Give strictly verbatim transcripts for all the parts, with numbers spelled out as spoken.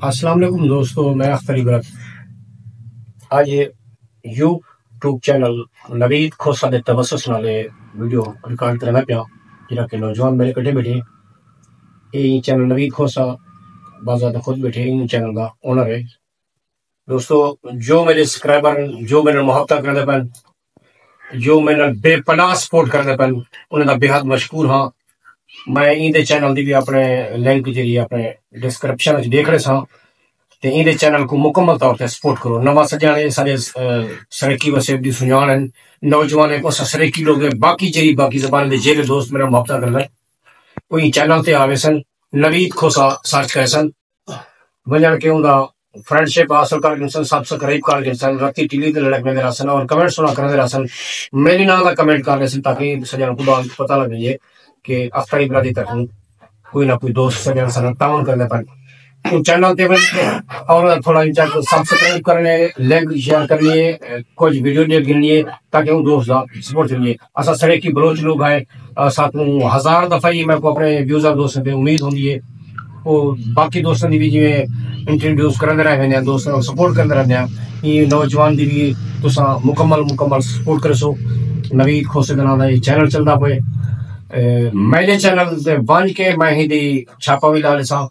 السلام علیکم دوستو، میں اختر عبرت۔ اڄ یوٹیوب چینل نوید کھوسہ دے توسط نال اے ویڈیو ریکارڈ کریندا پیاں، جیڑھا کہ نوجوان میݙے کٹھے ٻیٹھے۔ اے چینل نوید کھوسہ، باقاعدہ خود ٻیٹھے ایں چینل دا اونر ہے۔ دوستو، جو میݙے سبسکرائبر ہن، جو میݙے نال محبتاں کریندے پئن، جو میݙے نال بے پناہ سپورٹ کریندے پئن، انہاں دا بے حد مشکور ہاں۔ میں ایندے چینل دی وی اپݨے لنک جیڑھی اپݨے ڈسکرپشن وچ ݙیکھ ݙیساں، تے ایندے چینل کوں مکمل طور تے سپورٹ کرو۔ نواں سڄݨ اے ساݙے، اے، سرائیکی وسیب دی سنڄاݨ ہن، نوجوان ہن، اساں سرائیکی لوک ہیں، باقی جیڑھی باقی زبانیں دے جیڑھے دوست میݙے نال محبتاں کریندن، او ایں چینل تے آ ویسن، نوید کھوسہ سرچ کریسن، ونڄݨ کے اوندا فرینڈشپ حاصل کر گھنسن، سبسکرائب کر گھنسن، رتی ٹلی تے لڑک ویندے رہسن اور کمنٹ سوہݨا کریندے رہسن۔ میݙے ناں دا کمنٹ کر ݙیسن تاکہ سڄݨ کوں ٻاہر پتہ لڳ ونڄے کہ اختر عبرت دی طرفوں کوئی نہ کوئی دوست سڄݨ ساݙا تعاون کریندے پن۔ اوں چینل تے ونڄ اور تھوڑا انچا سبسکرائب کرݨے، لنک شیئر کرݨی ہے، کجھ ویڈیو ݙیکھ گھنݨی ہے تاکہ اوں دوست دا سپورٹ تھیوے۔ اساں سرائیکی بلوچ لوک ہیں، آ، ساکوں ہزار دفعہ ہی میکوں اپݨے ویوزر دوستاں تے امید ہوندی ہے۔ او باقی دوستاں دی وی جیویں انٹروڈیوس کریندے رہ ویندے ہیں، دوستاں کوں سپورٹ کریندے رہندے ہیں۔ ایں نوجوان دی وی تساں مکمل، مکمل سپورٹ کریسو۔ نوید کھوسے دے ناں دا اے چینل چلدا پئے۔ اے، میݙے چینل تے ونڄ کے میں ایندی چھاپا وی لا ݙیساں۔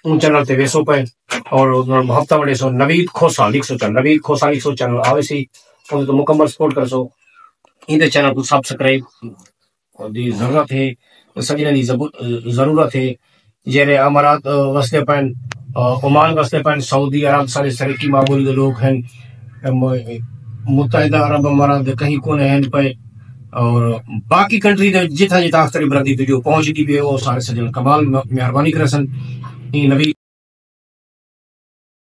اوں چینل تے ویسو پئے اور انہاں نال محبتاں ونڈیسو۔ نوید کھوسہ لکھسو، چینل نوید کھوسہ لکھسو، چینل آویسی، اوندے توں مکمل سپورٹ کریسو۔ ایندے چینل کوں سبسکرائب دی ضرورت ہے، سڄݨاں دی زبو-، ضرورت ہے۔ جیڑھے امارات، آ، وسدے پئن، آ، عمان وسدے پئن، سعودی عرب، سارے سرائیکی ماحول دے لوک ہن، م-، متحدہ عرب امارات دے کہیں کونے ہن پئے، اور باقی کنٹری دے جتھاں جتھاں اختر عبرت دی ویڈیو پہنچدی پئی ہے، او سارے سڄݨ کمال م-، مہربانی کریسن۔ ایں نوید